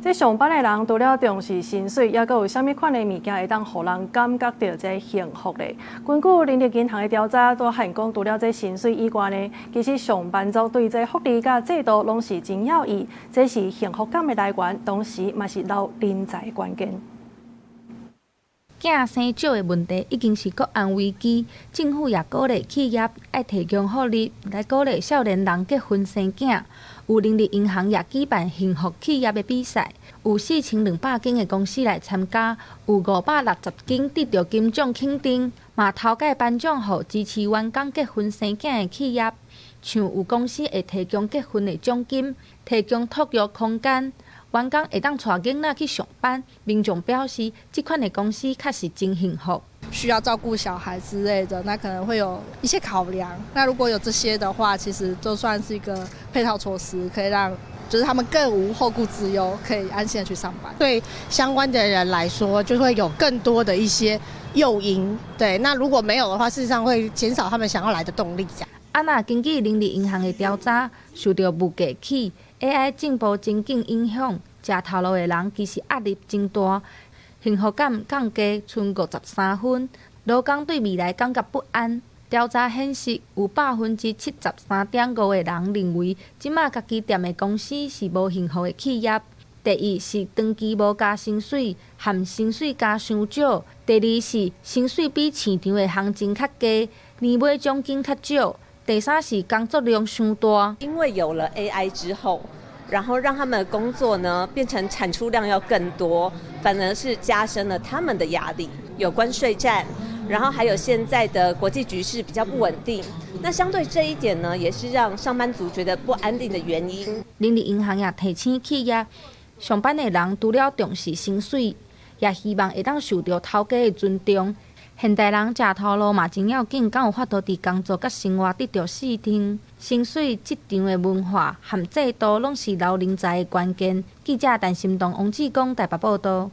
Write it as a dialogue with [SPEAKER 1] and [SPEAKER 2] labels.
[SPEAKER 1] 這上班的人除了重視薪水，猶閣有啥物款的物件會當予人感覺著這幸福咧？根據人力銀行的調查，都發現講，除了這薪水以外呢，其實上班族對這福利佮制度攏是真要意，這是幸福感的來源，同時嘛是留人才的關鍵。
[SPEAKER 2] 囝生少的問題已經是國安危機，政府也鼓勵企業愛提供福利來鼓勵少年人結婚生囝。有人力銀行也舉辦幸福企業的比賽，有4200間的公司來參加，有560間得著金獎肯定，嘛頭擺頒獎予支持員工結婚生囝的企業，像有公司會提供結婚的獎金，提供托育空間。員工會當帶囡仔去上班，民眾表示，這款的公司確實真幸福。
[SPEAKER 3] 需要照顧小孩之類的，那可能會有一些考量。那如果有這些的話，其實就算是一個配套措施，可以讓就是他們更無後顧之憂，可以安心的去上班。
[SPEAKER 4] 對相關的人來說，就會有更多的一些誘因。對，那如果沒有的話，事實上會減少他們想要來的動力。
[SPEAKER 2] 啊，若根據人力銀行的調查，受著物價起、AI 進步真緊影響，食頭路的人其實壓力真大，幸福感降低，賰53分。勞工對未來感覺不安。調查顯示，有73.5%的人認為，這馬家己踮的公司是無幸福的企業。第一是長期無加薪水，含薪水加傷少；第二是薪水比市場的行情較低，年尾獎金較少。第三是工作量傷大。
[SPEAKER 5] 因為有了 AI 之後，然後讓他們的工作呢變成產出量要更多，反而是加深了他們的壓力。有關稅戰，然後還有現在的國際局勢比較不穩定，那相對這一點呢，也是讓上班族覺得不安定的原因。
[SPEAKER 2] 人力銀行也提醒企業，上班的人除了重視薪水，也希望會當受著頭家的尊重。現代人食頭路嘛真要緊，敢有法度佇工作佮生活得著四定？薪水、職場的文化和制度，攏是留人才的關鍵。記者陳心動、王志剛台北報導。